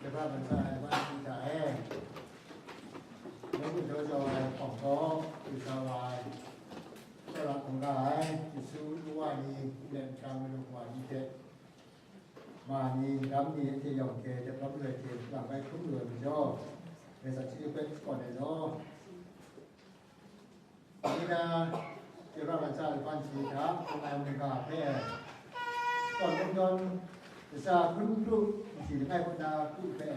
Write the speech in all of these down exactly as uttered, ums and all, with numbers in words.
Laban ntsa ai, laban ntsa ai. Nawku daw jau ai hpawng gaw, du sa wa ai. Tsawra hkungga ai, Yesu wu wa ni, nlen nhtang madu wa ni hte, ma ni, ram ni, anhte yawng hte, dep lam lu ai hte, lang bai hkrum lu ai majaw, Karai Kasang chyeju hpe shakawn ai law. Nina, Kehpra ntsa laban hte hta, hpung ai mungga hpe, shakawn kungdawn, latsa hkun kru, nsi langai kaw na kru hpe,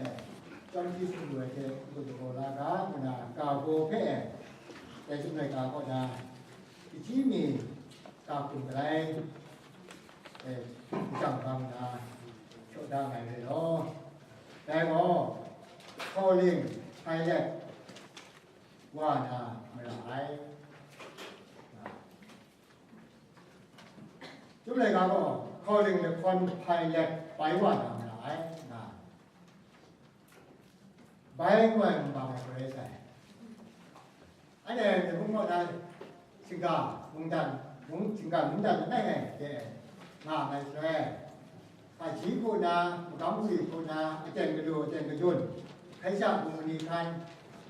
chyawm hti sung lu ai hte, n-gun lagaw la ga, ngu na, ga baw hpe, dai Chyum laika kaw na, kachyi mi, ga hkum galai, e, jang bang na, shaw da ai rai law. Dai gaw, Hkawling, Hpailet, wa na mara ai. Chyum laika gaw, Hkawling lahkawn Hpailet bai wa na mara ai, nga. Bai ngu ai mung bang ai hkoi rai sai. Anhte myi mung naw na, shingga, mungdan, mung, shingga mungdan langai ngai hte nga ai shaloi, hpaji hku na, magam gwi hku na, aten gadu, aten kajun, hkai sha bungli hkan,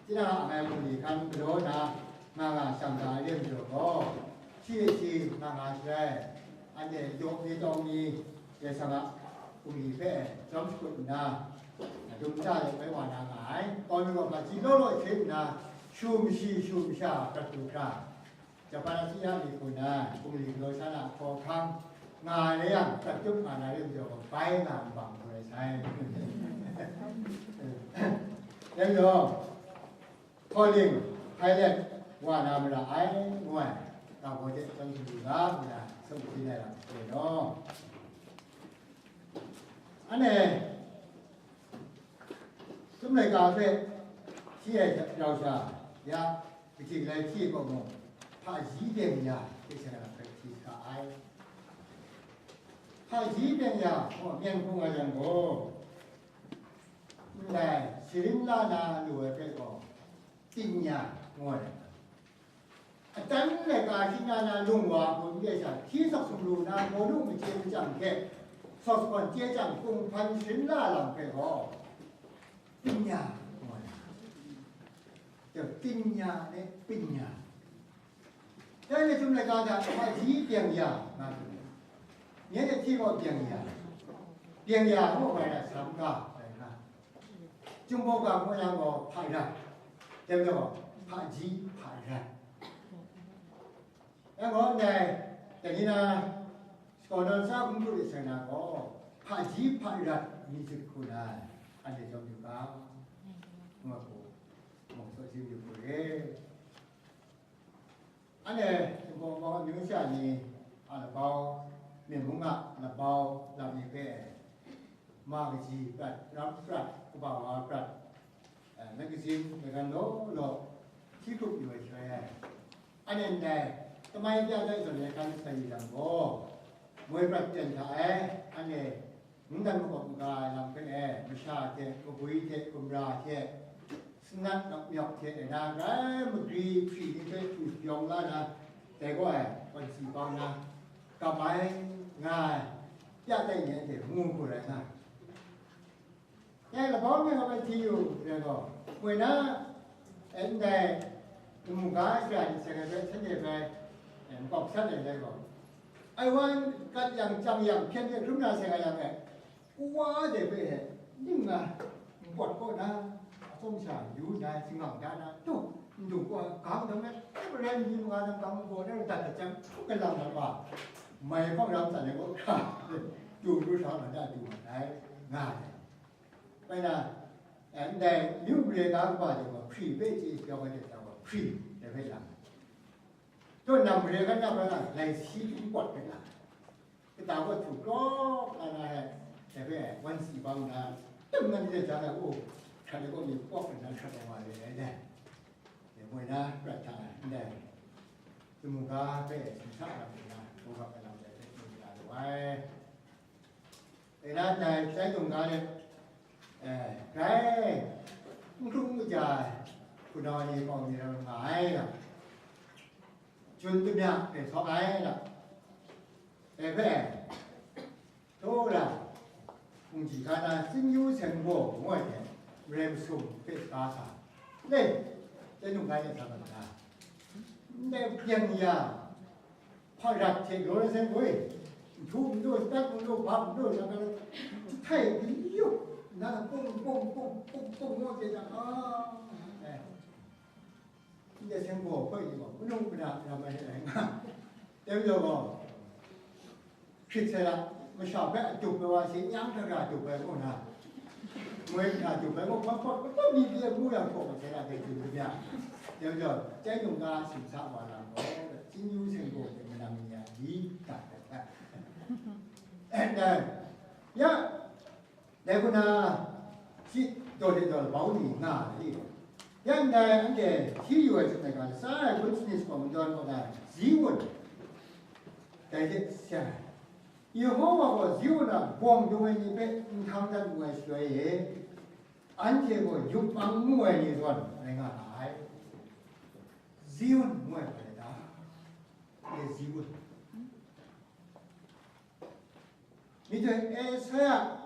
tinang a ngai bungli hkan galaw na, nga nga shang da ai re majaw gaw, shi e shi nga nga shaloi, anhte yawk ni tawng ni, Karai Kasang a bungli hpe jawm shakut nna, dum nta de bai wa na nga ai. Pawlu gaw hpaji law law hte nna, shu mashi shu masha prat du hkra, Japan Asia mi hku na bungli galaw sha na hkawhkam nga ai rai yang, prat tup nga na rim jaw, bai nga nbang hkoi rai sai. Dai majaw, Hkawling, Hpailet, wa na mara ai, ngu ai, ga baw hte chyawm hti lu ga, ngu na, sum hpyi ai lam hte gaw, anhte Chyum laika hpe hti ai rau sha, ya, kaji galai hti ai gaw mung, hpaji byeng ya hte seng ai lam hpe hti sa ai. Hpaji byeng ya gaw, myen hkung ai yang gaw, ndai sharin la na lu ai hpe gaw, ting ya ngu ai. Atan laika hkri na na lung wa hku n re sha, hti sawk sumru na, mawlu machye machyang hte sawk sagawn chye chyang kunghpan sharin la lam hpe gaw, pinya ngu ai. Pinya ne, pinya. Dai na Chyum laika hta hpaji byeng ya nga hte, nye hte hti gaw byeng ya, byeng ya ngu ai na, sam ga ai nga. Chyum baw ga ngu yang gaw hpa rat, dai majaw gaw hpaji hpa rat. Yang gaw ndai, dai ni na, shakawn nawn sa hkrum hkru de sai na gaw, hpaji hpa rat myit hku na, anhte jawm yu ga, ngu ai hku, mung saw si yu hku re. Anhte Jinghpaw Wunpawng amyu sha ni a labau, myen mung a labau lam ni hpe, ma kaji prat, ram prat, kaba wa prat, eh, magazine, maigan law law hti hkrup yu ai shaloi, anhte ndai tamai pya dai zawn ai hkan sa yu yang gaw, moi prat ten hta e, anhte Mungdan makawp maga ai lam hpe e, masha hte, kabwi hte, gumra hte, sanat makmyawk hte, na grai magri hpri ni hpe htu shapyawng la na, dai gaw ai, kawn si bang na, gam ai, nga ai, ya tai ni anhte mu hku rai nga. Dai labau mi nga bai hti yu, rai gaw, moi na, e, ndai, kamu ga shara ni seng ai hpe, shanhte bai, e, makawp sat ai dai gaw, ai wa kat yang, chyang yang, hpyen hte hkrum na seng ai yang e, Uwa de hpe he, ning nga, npawt kaw na, atsawm sha yu nna, singgang da na, tu, ndung kaw, gang dang na, e, marai mi manga dang gang gaw, na dat dat jang, galang na wa, mai hpawng ram tsan ai gaw hkra, tu ru sa ma da du ma ai, nga ai. Bai na, e, ndai, myu mare ga kaba de gaw, hpri hpe chye pyaw ai de sa gaw, hpri de hpe lang. Tu nang mare ga na, bai na, lai si npawt hpe lang. Kata gaw htu krawk la na he, dai hpe wan si bang nna, tem nan de jan ai, o, hkrat ai gaw mi kawk nna hkrat ai wa re ai dai. Dai moi na prat hta ndai, kamu ga hpe sumsa lam nna, hkungga ai lam dai hpe tsun ya lu ai. Dai na ndai, shai dung ga let, eh, grai, n hkrum n kaja ai, hpunau ni, kau ni rai nga ai lam, jun damya hpe sawk ai lam, dai hpe, Tora, Hkungji ga na, Tsinyu Seng Gaw ngu ai hte, Marai Masum hpe shaga sa, le, chye num ga de sa mat na, ndai byen ya, hpa rat hte law rai sai gaw, nhtu n lu, stat n lu, bap n lu, sa ga, jahtai galayu, na pung, pung, pung, pung, pung, ngu hte jang, a, eh. Ndai seng gaw hpoi ni gaw, manu mada ram ai rai nga. Dai majaw gaw, hkrit sai la, masha hpe a tup ai wa si, nyang hkra hkra tup ai gaw na, moi hkra tup ai gaw, hpa hpa hpa mi pyi ai mu yang hpaw sai la, dai hkrit ni ya. Dai majaw, chye num ga simsa wa lam gaw, Tsinyu seng gaw hte manang ni a, li dat dat dat. And, uh, ya, Dai hku na, shi daw de daw labau ni nga ai. Ya ndai anhte hti yu ai hte mung ga, sa ai gun shani shakawn madawn kaw na Ziun, dai hte seng ai. Yehova gaw Ziun a bawng dung ai ni hpe n hkang dat wu ai shaloi e, anhte gaw yupmang n mu ai ni zawn rai nga ai. Ziun ngu ai hpa rai ta? Ye Ziun. Myihtoi Esaia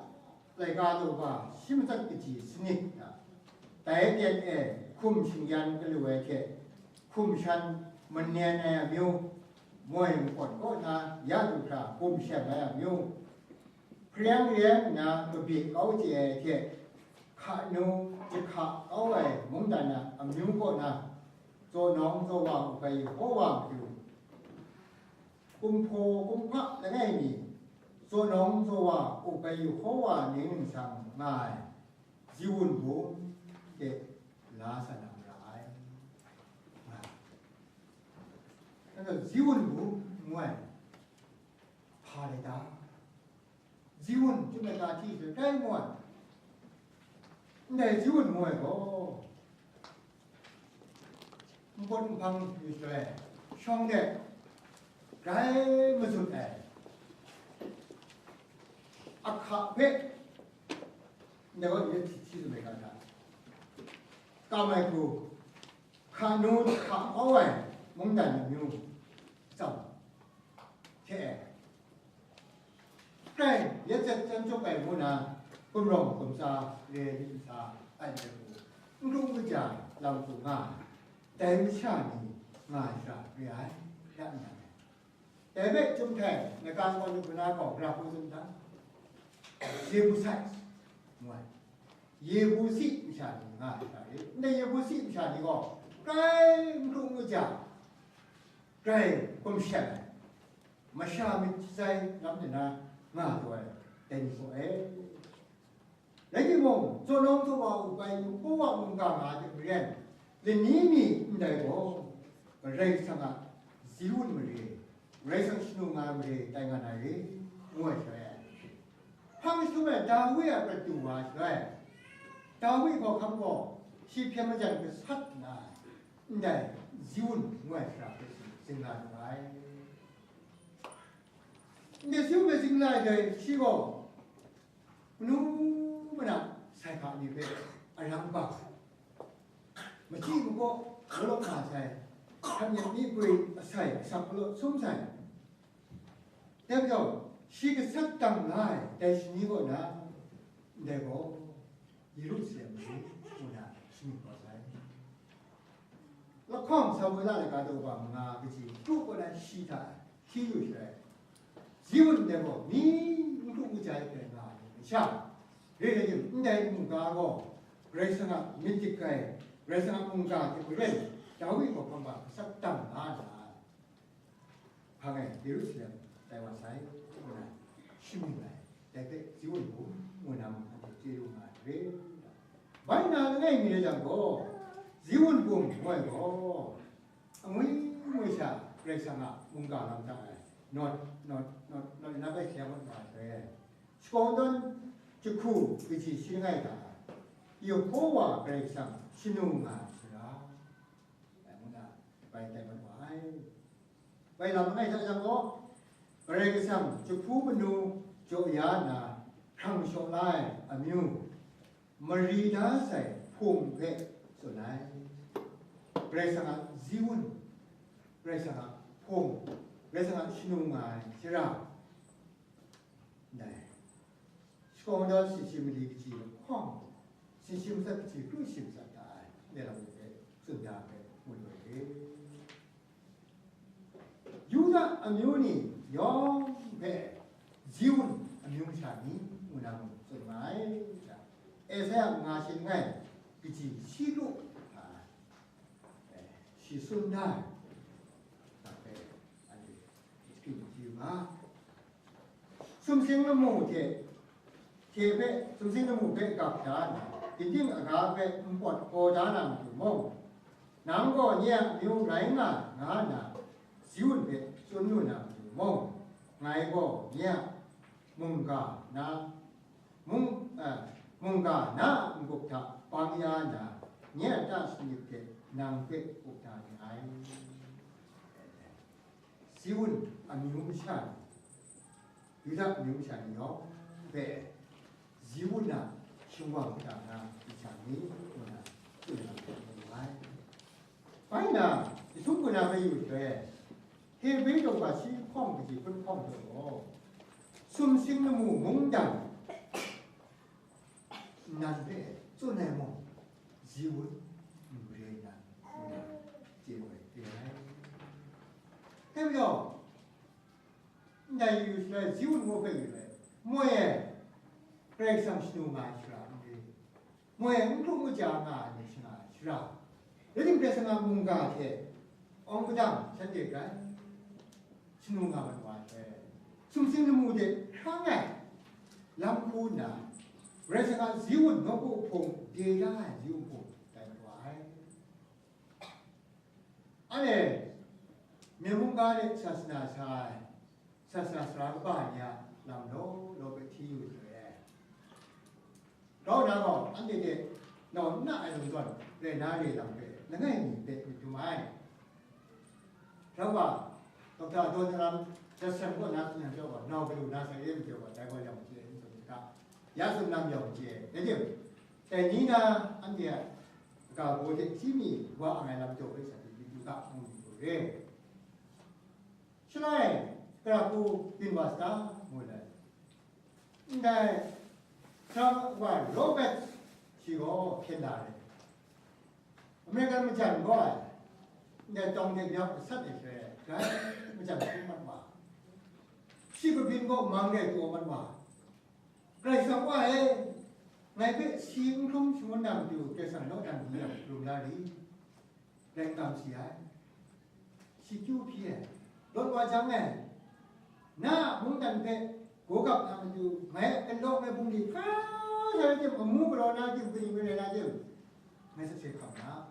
laika daw ga shi matsat kaji sanit hta, dai aten e hkum shingyan galu ai hte, hkum shan manen ai amyu, moi makawn kaw na ya du hkra hkum shem ai amyu, hpareng reng nna kabye kau chye ai hte, hka nu jahka kau ai mungdan a amyu kaw na, tsaw nawng tsaw wa up ai Yehova matu, kumhpaw kumhpa langai mi, tsaw nawng tsaw wa up ai Yehova ning ningsang nga ai Ziun bum de la sa na mara ai, nga ai. Nang gaw Ziun bum ngu ai hpa rai ta? Ziun chyum ai ga hti shaloi grai mu ai. Ndai Ziun mu ai gaw, npawt nhpang yu shaloi, shawng de grai mazut ai, ahka hpe, ndai gaw ni hti hti shaloi ga hta, kam ai hku, hka nu hka kau ai mungdan amyu tsam hte e, grai yet zet chyan chyawp ai ngu na, gumrawng gumtsa re ai myit nsa ai hte mung, n hkrum n kaja lam hku nga ai, dai masha ni nga ai shara re ai, ya n yang ai. Dai hpe chyum htai, ngai kang gaw, lu hkuna gaw, gara hku tsun hta, Yebusi ngu ai, Yebusi masha ni nga ai shara re, ndai Yebusi masha ni gaw, grai n hkrum n kaja, grai hkum shem ai, masha myit shatsai lam de na nga taw ai, dai ni gaw e. Rai timung, tsaw nawng tsaw wa up ai Yehova mungga nga ai hte maren, lani mi ndai gaw, Karai Kasang a Ziun mare, Karai Kasang shanu nga ai mare tai nga na re, ngu ai shaloi, hpang jahtum ai Dawi a prat du wa shaloi, Dawi hkawhkam gaw shi hpyen majan gasat nna, ndai Ziun ngu ai shara hpe shi zingla lu ai. Ndai Ziun hpe zingla ai dai shi gaw, manu mana sai hka ni hpe a rang bang ai, machyi makaw galaw na sai, hkap nyep mi pwi asai asak galaw sum sai. Dai majaw, shi gasat dang la ai dai shani kaw na, ndai gaw, Yerusalem mare ngu na shamying kau sai. Lahkawng Samuela laika daw ga manga kaji kru kaw na shi hta hti yu shaloi, Ziun ndai gaw mi n hkrum n kaja ai hpe nga ai masha, re ai tim, ndai mungga gaw Karai Kasang a myit dik ai, Karai Kasang a mungga hte maren, Dawi hkawhkam hpe gasat dang la na, hpa ngai Yerusalem tai wa sai, ngu na shamying ai, dai hpe Ziun bum ngu na mung anhte chye lu nga ai hte re, bai na langai mi rai jang gaw, Ziun bum ngu ai gaw, angwi ngwi sha Karai Kasang a mungga lam hta e, nawt, nawt, nawt, nawt inap ai hkye mat nga ai hte, shakawn dawn jahku kaji shi langai hta, Yehova Karai Kasang shanu nga ai sara, ngu na bai tai mat wa ai. Bai lam langai hta jang gaw, Karai Kasang jahku manu jaw ya nna hkrang shaw la ai amyu, mari da sai hpung hpe tsun ai. Karai Kasang a Ziun, Karai Kasang a hpung, Karai Kasang a shanu nga ai shara, ndai Kawng da shi shi mali kaji lahkawng, shi shi matsat kaji kru shi matsat da ai, ndai lam ni hpe tsun da ai hpe mu lu ai re. Yuda amyu ni yawng hpe Ziun amyu masha ni ngu na mung tsun nga ai. Esaia nga shi langai kaji shi kru nga ai. Shi tsun da ai hpe anhte hpyi yu nga. Sumsing lamu hte, hte hpe, sumsing lamu hpe gap da nna, ginding aga hpe npawt gaw da na matu mung, nang gaw nye a amyu rai nga, nga nna, Ziun hpe tsun lu na matu mung, ngai gaw nye a mungga na, mung, a, mungga na a n-gup hta bang ya nna, nye a nta sanit hte nang hpe gup da ni ai. Ziun amyu masha ni, Yuda amyu masha ni yawng hpe Ziun a shingwang kata na masha ni ngu na tsun na mu ai. Bai na, jahtum kaw na hpe yu shaloi, Hebre daw shi hkawng kaji hpun hkawng hte gaw, sumsing lamu mungdan nnan hpe tsun ai mung, Ziun n re na, ngu na chye ai re ai. Dai majaw, ndai yu shaloi, Ziun ngu hpe yu ai, moi e, Karai Kasang shanu nga ai shara n re, moi e, n hkrum n ja nga ai ni shana ai shara, rai tim, Karai Kasang a mungga hte awng padang shanhte grai shanu nga mat wa ai hpe, sumsing lamu de hkrang ai lam hku nna, Karai Kasang a Ziun nawku hpung de da ai Ziun hpung tai mat wa ai. Anhte, myen mungga de sasana sa ai, sasana sara kaba ni a lam law law hpe hti yu sai. Grau na gaw, anhte hte nau n na ai lungdawn rai na re lam hpe langai mi hpe myit dum ai. Hkra wa, Dokta Daw Naram Jackson kaw na tsun yang chyawm gaw, nau galu na sai re majaw gaw, dai gaw yang chye n tsun hta, ya tsun lam yawng chye, rai tim, dai ni na anhte a kaga baw hte hti mi wa ang ai lam jaw hpe sa myit yu ga, ngu myit gaw re. Shaloi, gara hku byin wa sa ta, ngu ai. Ndai, Trump wa Robert shi gaw hpyen da ai. American majan gaw ai, ndai tawng de myak masat ai hpe, grai majan hkrum mat wa. Shi kabyin gaw mang de taw mat wa. Karai Kasang wa e, ngai hpe si n hkrum shangun na matu, Karai Kasang naw dan hkrum yang lung la ri? Rai n kam si ai. Shi kyu hpyi ai, lawt wa jang e, na a mungdan hpe gawgap na matu, ngai a galaw ai bungli hkra sa rai tim, amu galaw na tim, kaning rai na tim, ngai sakse hkam na.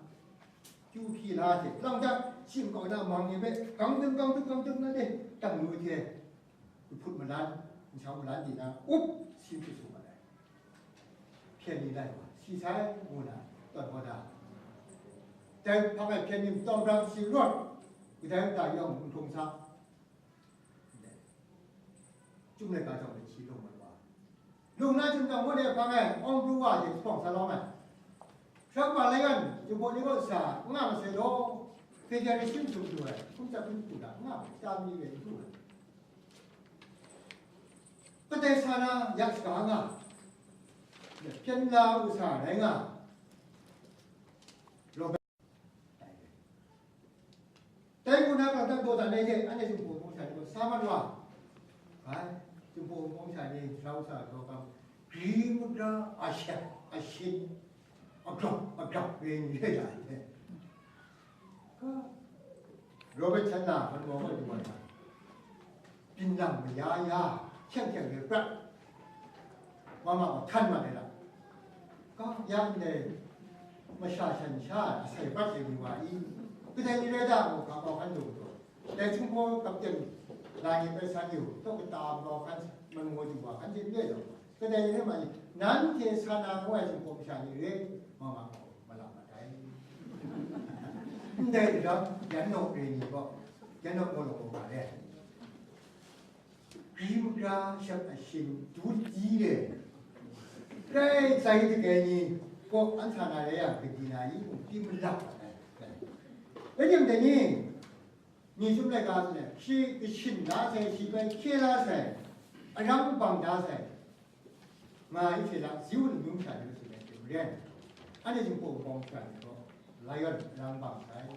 Kyu hpyi la hte, lang hta, shingkau na mang ni hpe, gang dum, gang dum, gang dum na de, dang lu hte, Jahput malan, nshang malan di na, up, si hpyi su mat ai. Hpyen ni lai wa, si sai, ngu na, tawn kau da. Dai hpang e hpyen ni tawng brang si rawt, kadai mada yawng n hkrung sa. Chyum laika jawng e shi lung mat wa. Lung na chyum jawng, ngut e hpang e, awng pru wa hte jahpawng sa lawm ai. Shabra layan, jahpawng ni kaw sa, n nga masai law, federation sum du ai, hkum tsap hkum hku da, n nga, ta mi we n du ai. Kadai sa na yak shaga nga, hpyen la u sa rai nga, Robert. Dai hku na, kangdang daw dan ai hte, anhte Jinghpaw Wunpawng sha ni gaw sa mat wa ai. Jinghpaw Wunpawng sha ni, sa u sa, daw kang, gri magra, ashat, ashin, agrak, agrak, ring, re ya ai hte. Robert Chan na, hkan gaw, gaw du wa na, byin lam maya ya, hkyeng hkyeng re prat, mama gaw htan mat ai la, kang ya ndai masha shan sha asai prat ai ni wa i, kadai ni rai da, gaw, ga kau hkan dung gaw, dai Jinghpaw kapten la ni bai san yu, taw kata gaw hkan man gaw du wa, hkan hte n rai law, kadai ni rai ma ni, nanhte sa na ngu ai Jinghpaw masha ni re, mama gaw, malam mat ai. Ndai lam, yan naw re ni gaw, yan naw gaw law gaw nga re. Gri magra shap ashin, du di re. Rai zai dagai ni gaw, an sa na rai yang, kadi na i mung di malap ai. Rai yang dai ni, ni sum laika tsun ai, shi kashin la sai, shi bai hkye la sai, arang bang da sai. Nga Israela Ziun amyu masha ni hpe tsun ai hte maren, anhte jinghpaw wumpawng masha ni gaw Lion arang bang sai,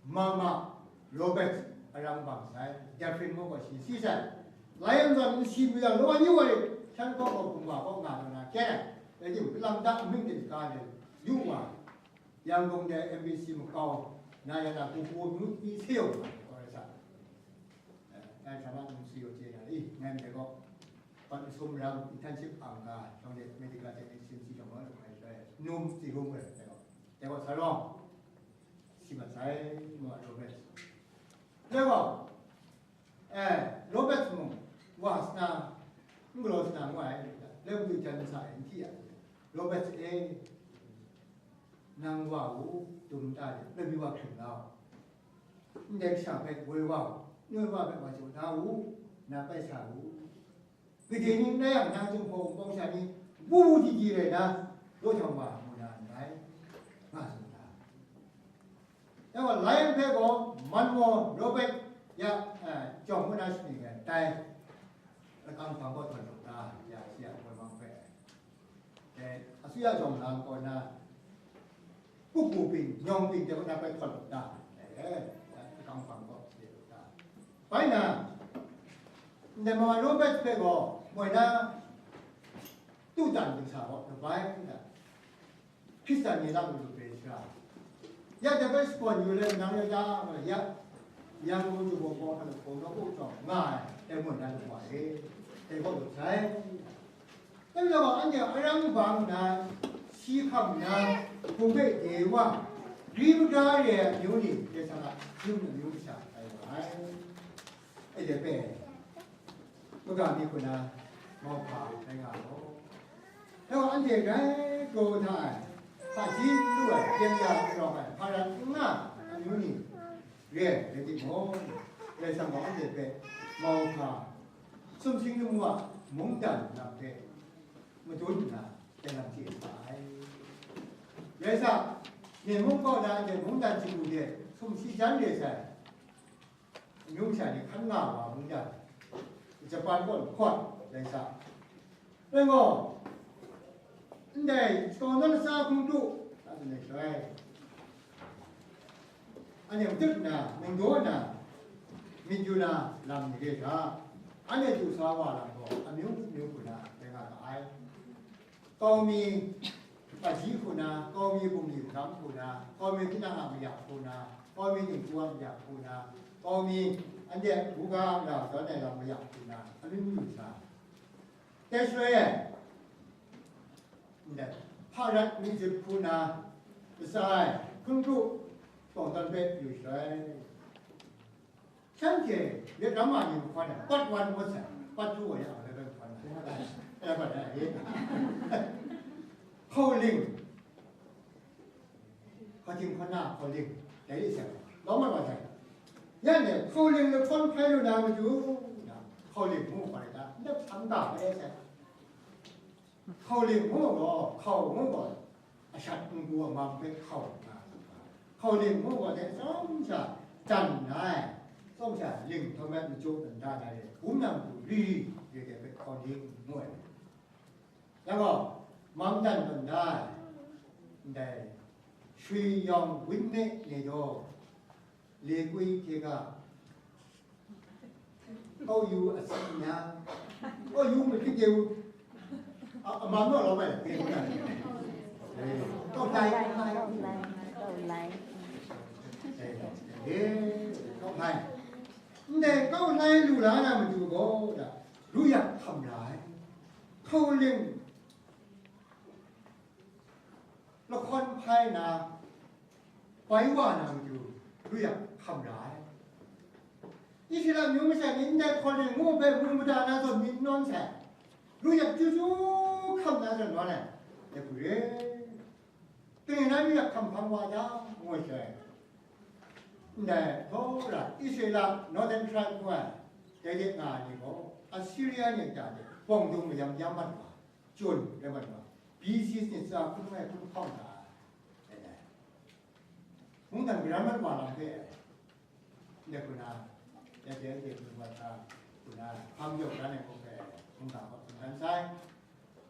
Mama, Robert arang bang sai, Daphrint mung gaw shi si sai. Lion zawn nsi mu yang, law ni wa rit, shan kaw gaw hpung wa kaw nga na na kyen ai, rai timung, lam da amying ting ga de yu wa, Yangon de M B C makau na ya na, hku hku amyu ni se yawng gaw rai sa. Eh, ngai hkra ma num si yaw chye na i, ngai ndai gaw, pat masum rang, internship ang ga, shawng de medical technician si shawng gaw, ngai shawng num si hum rai, dai gaw, dai gaw sa rawng, si mat sai, ma Robert. Dai gaw, eh, Robert mung, wa sna, n galaw sna ngu ai, dai matu jan masa e, n hti ai, Robert e, nang wa u, dum ta de, labi wa hkring la u. Ndai kasha hpe woi wa u, noi wa hpe wa jaw da u, na bai sa u. Gade ni n rai yang, nang jinghpaw wumpawng sha ni, wu wu di di rai na, law jang wa mu na n rai, nga tsun da. Dai wa, Lion hpe gaw, Munro, Robert ya, eh, jawng ngu na shani rai, dai, lakang hpang gaw htawn lu da, ya, shi a woi mang hpe. Eh, asuya jawng lang kaw na, kukpu ping, nyawng ping de na bai htawn lu da. Eh, akang hpang gaw de lu da. Bai na, ndai ma Robert hpe gaw, moi na, tu dan dingsa gaw, na bai da. Hkristan ni lam lu pe sha. Ya de bai shakawn yu le, nang ya da, ya, Yangon jinghpaw gaw, hpa na hpaw na gaw jawng nga ai, dai moi na lu wa e, dai gaw lu sai. Dai majaw gaw, anhte arang bang nna, si hkam nna, hpung hpe de wa, gri magra re ai amyu ni, dai sa na, Ziun amyu masha rai wa ai. E de hpe, maga mi hku na, mauhpa rai nga law. Dai wa, anhte grai kraw hta ai, hpaji n lu ai, byeng ya n rawng ai, hpa ran n nga ai amyu ni, re ai rai timung, Karai Kasang gaw anhte hpe mauhpa, sumsing lamu a mungdan lam hpe madun nna, dai lam chye sa ai. Rai sa, Myen mung kaw na anhte mungdan shagu de sumsi jan re sai, amyu masha ni hkan nga wa mungdan, Japan kaw lahkawt rai sa, rai gaw, ndai shakawn dan latsa hkungtu, a tsun ai shaloi, anhte madat nna, mungdaw nna, myit yu na lam ni re hta, anhte du sa wa lam gaw, amyu myu hku na rai nga ga ai. Kau mi, paji hku na, kau mi bungli hkam hku na, kau mi tinang a mayak hku na, kau mi ningtu a mayak hku na, kau mi anhte buga a mara zawn ai lam mayak hku na, amyu myu sa. Dai shaloi e, ndai, hpa rat mi jut hku na, latsa ai, hkungtu, shakawn dan hpe yu shaloi, shanhte Vietnam ma ni mahkawn ai, part one ngut sai, part two wa ya, a, bai mahkawn ai. Bai mahkawn ai, hkauling, hkauhting hkauna hkauling, dai li sai, lawm mat wa sai. Yan e, hkauling lahkawn hpai lu na matu, hkauling ngu hkawm ai ta, ndap hpang ga ai sai. Hkauling ngu gaw, hkau ngu gaw, ashat n-gu amam hpe hkau nga, hkauling ngu gaw, dai tsawm sha dan nna ai, tsawm sha ling hkawm ai majaw dan da na re, hkum nang hku ri ri re re hpe hkauling ngu ai. Ya gaw, mam dan dan da ai, ndai, Shwi Yawng Win Me Ne Daw, Lekwi Hte Ga, Kau Yu A Si Nya, Kau Yu Matu Deu, a, a mam naw lawm ai, Kau Lai, Kau Lai, Kau Lai, Kau Lai. Ndai Kau Lai lu la na matu gaw, da, ru yak hkam ra ai. Hkauling lahkawn hpai na, bai wa na matu, ru yak hkam ra ai. Israela amyu masha ni ndai hkauling ngu hpe mu mada na zawn myit nawn sai, ru yak chyu chyu hkam na zawn nawn ai, dai hku re. Kaning na ru yak hkam hpang wa jang, ngu ai shaloi, ndai htaw ra Israela Northern Tribe ngu ai, dai de nga ai ni gaw, Assyria ni a hta de bawng dung mayam yam mat wa, chun rai mat wa, B C ni tsa hkun ai hkun hkawng hta, dai dai. Mungdan garam mat wa lam hpe, ndai hku na, ya de, ya de, hkun wa hta, hku na, hpang jaw dan ai hkawng hpe, mungdan hkawng hkun dan sai.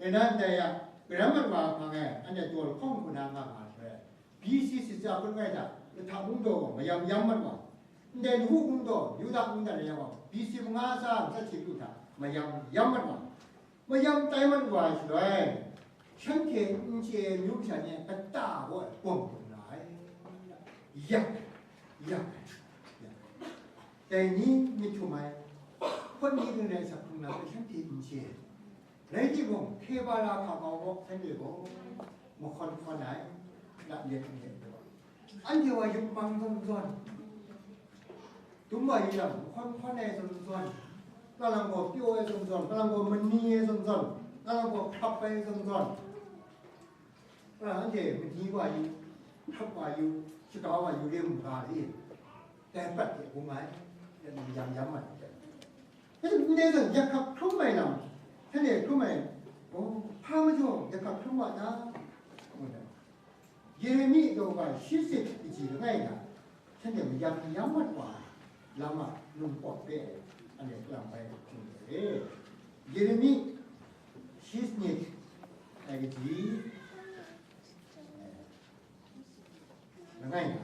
Rai nna ndai a, garam mat wa hpang e, anhte daw lahkawng hku na nga nga ai shaloi, B C sitsa hpun rai hta, Lahta mungdaw gaw mayam yam mat wa, ndai Lawu mungdaw, Yuda mungdaw rai yang gaw, B C manga tsa nsat hte lu hta mayam yam mat wa, mayam tai mat wa ai shaloi, shanhte n chye ai amyu masha ni kata gaw ai bawng hkrum nga ai. Yak, yak, yak. Dai ni myit htum ai, hpawt ni hte rai sak hkrung na hpe shanhte n chye ai. Rai timung, hkye ba ra hka kau gaw, shanhte gaw mahkawn hkawn ai, lap yet n yet gaw, anhte wa yupmang zawn zawn, dum wa yu yang, mahkawn hkawn ai zawn zawn, kalang gaw pyaw ai zawn zawn, kalang gaw mani ai zawn zawn, kalang gaw hkrap ai zawn zawn, kalang anhte mani wa yu, hkrap wa yu, shaga wa yu, re mu ga de, dai pat de bung ai, yam yam ai. Hte mung dai zawn, yak hkap hkrum ai lam, hte hkrum ai, oh, hpa majaw yak hkap hkrum wa ta? Ngu ai. Yeremi daw ga shi sit kaji langai na, shanhte mayam yam mat wa ai lam a ningpawt re ai, anhte kalang bai hpung re. Yeremi shi sanit ai kaji, eh, langai na,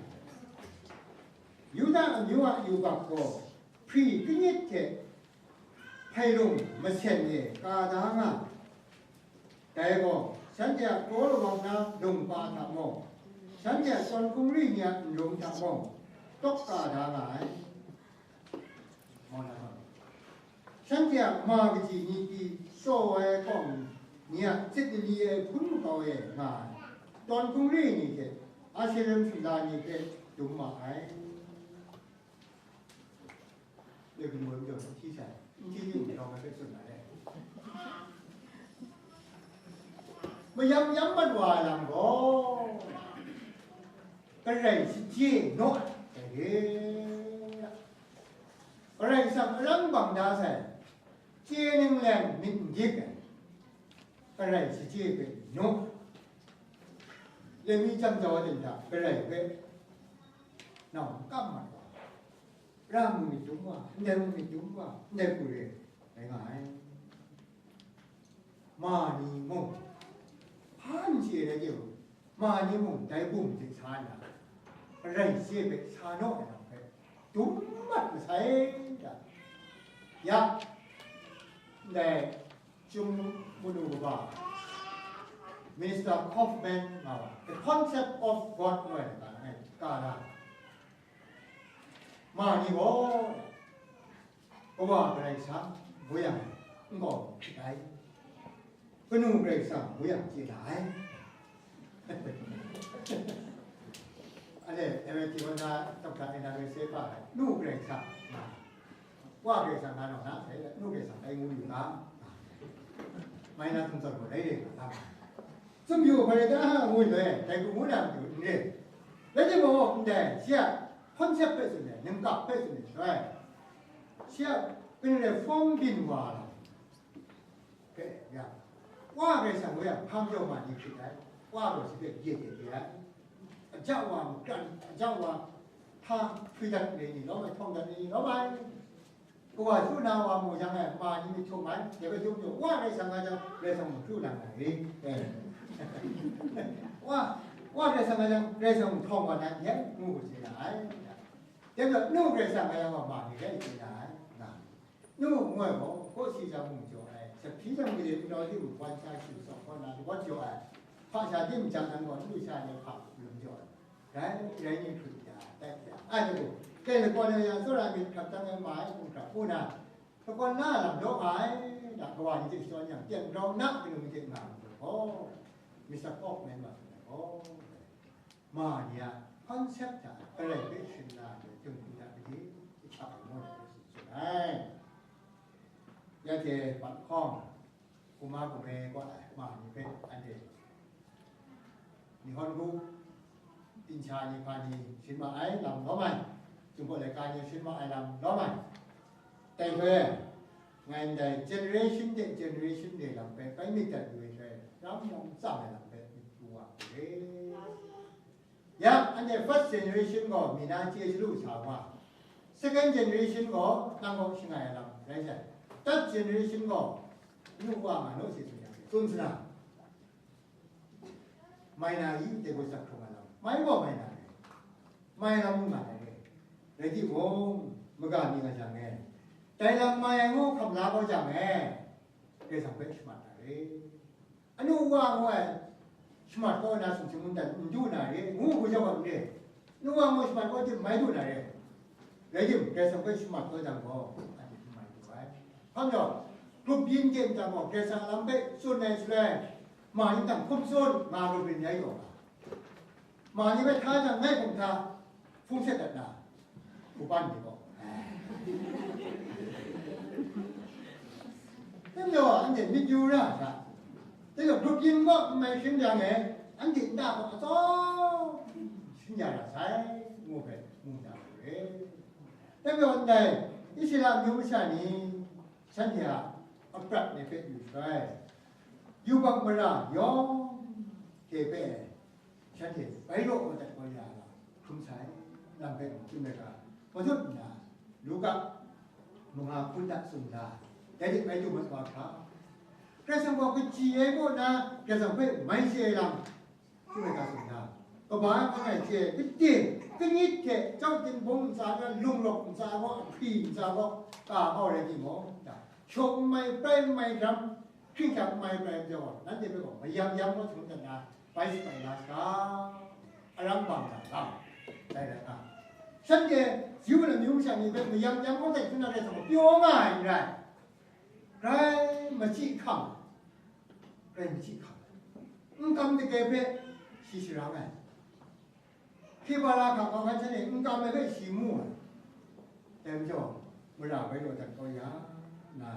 Yuda amyu a yubak gaw hpri kanyit hte hpairung masen e ka da nga, dai gaw, shanhte a kraw lawang na lungba hta mung, shanhte a tawn hkungri ni a nlung hta mung, tawk ka da nga ai. Shanhte a ma kaji ni pyi shaw ai hkawng ni a tsit lali ai hpun makau e nga ai, tawn hkungri ni hte Asherim sumla ni hpe dum ma ai. Dai gaw n hti sai, n hti ning rawng ai hpe tsun na le. Mayam yam mat wa ai lam gaw, Karai shachye naw ai, Karai Kasang arang bang da sai, chye ning leng myit n dik ai, Karai shachye hpe naw, lami chyam jau ai hta Karai hpe nau n kam mat wa, ra mung myit dum wa, ndai mung myit dum wa, ndai hku re rai nga ai. Ma ni mung, hpa n chye ai rai timung, ma ni mung dai bum hte sa nna, Karai shachye hpe sa naw ai lam hpe dum mat masai ta? Ya, ndai Chyum manu kaba, Mister Kaufman nga wa, The Concept of God ngu ai lam ngai ka na, ma ni gaw, Kawa Karai Kasang ngu yang, nkau hkrit ai, kanu Karai Kasang ngu yang, chye la ai. Anhte M A T Honda Doctor N R S A pa ai, nu Karai Kasang nga, wa Karai Kasang nga naw na sai, nu Karai Kasang dai ngu yu ga, mai na htum zawn gaw dai re nga, nga. Tsun pyi hpa rai ta ngu nhtoi, dai hku ngu na matu n re. Rai timung, ndai shi a concept hpe tsun ai, ningkap hpe tsun ai shaloi, shi a kanu re fawng byin wa lam hpe ya, Wa Karai Kasang ngu yang, hpa majaw ma ni hkrit ai, Wa gaw shi hpe ye de de ai, aja wa makran, aja wa hpa hpri dat ai ni lawm ai, htawng dat ai ni lawm ai. Kawa chyu na wa mu jang e, ma ni myit htum ai, dai bai htum hte, Wa Karai Kasang nga jang, Karai Kasang mung chyu na nga ri, eh. Wa, Wa Karai Kasang nga jang, Karai Kasang mung htawng wa na n hte, ngu gu chye na ai. Dai majaw, nu Karai Kasang nga yang gaw, ma ni rai chye na ai, nga. Nu ngu ai gaw, kaw si jang mung jaw ai, sa hpyi jang made n rau di, wan sha shu tsawk kaw na, lawt jaw ai, hpa sha di n jang nan gaw, n lu sha ai hpa lum jaw ai. Rai, rai ni hkrit ya, tai ya. Ai, dai gaw, dai lagawn e yang, tsawra myit hkrap dang ai ma ai hkungga hku na, lagawn na lam daw nga ai, da, kawa ni hte shadawn yang, teng grau na kanu ni hte nga ai gaw, Mister Kaufman ma tsun ai gaw, ma ni a concept hta Karai hpe sharin na ai hte, htingbu hta gade jahkyak ai ngu ai hpe tsun ai. Ya hte, bat hkawng, Kuma kume gaw ai ma ni hpe anhte Nihongu, Inca ni hpa ni sharin ma ai lam lawm ai, Jinghpaw laika ni sharin ma ai lam lawm ai. Dai hpe, ngai ndai generation de generation de lam hpe bai myit dat lu ai hte, ram yawng tsang ai lam hpe myit pru wa hku re. Ya, anhte first generation gaw mi na chye shalu sa wa, second generation gaw nang kaw shangai ai lam rai sai, third generation gaw anu wa nga naw si tsun yang, Tsun sa na, mai na i, dai gaw sak hkrung ai lam, mai gaw mai na re, mai lam n nga ai re. Rai timung, maga mi nga jang e, dai lam mai ai ngu hkam la kau jang e, Karai Kasang hpe shamat na re. Anu wa ngu ai shamat kaw na sumsing ngu dan n du na re, ngu hku jawng ai n re. Anu wa ngu shamat kaw tim mai du na re. Rai tim, Karai Kasang hpe shamat kaw jang gaw, anhte hpe mai du ai. Hpa majaw, grup yin hte nta gaw Karai Kasang a lam hpe tsun ai shaloi, ma yin dang hkum tsun nga grup yin rai taw nga. Ma ni hpe hta jang, ngai hkum hta, hpung shet dat na, hku ban ni gaw. Dai majaw, anhte myit yu ra ai hta, dai gaw grup yin gaw n mai hkring jang e, anhte nta gaw atsawm hkring ya ra sai, ngu hpe mu na re. Dai majaw, ndai Israela amyu masha ni shanhte a aprat ni hpe yu shaloi, yubak mara yawng hte hpe shanhte bai raw kau dat kau ya ai lam hkrum sai, lam hpe mung chyum ai ga, mazut nna, Luka manga hpun da tsun da, dai hte bai du mat wa hkra, Karai Kasang gaw kaji ai kaw na Karai Kasang hpe mai chye ai lam, chyum ai ga tsun da, kaba ai hpang e chye ai, kade, kanyit hte chyau tingbung ntsa na, lungrawk ntsa gaw, ahkri ntsa gaw, ka kau rai timung, da, shawng n mai, prai n mai, ram hkring hkyak n mai, prai n jaw, nanhte hpe gaw mayam yam gaw htung dat na, bai shabai la saga, aram bang na lam, dai rai nga. Shanhte Ziun amyu masha ni hpe mayam yam gaw dai hkrum na rai hta gaw, pyaw nga ai n rai, grai machyi hkam, grai machyi hkam, n kam dage hpe shi sharang ai. Hkye ba ra hka kau hkan shanhte n kam ai hpe shi mu ai. Dai majaw, mara bai raw dat kau ya, na,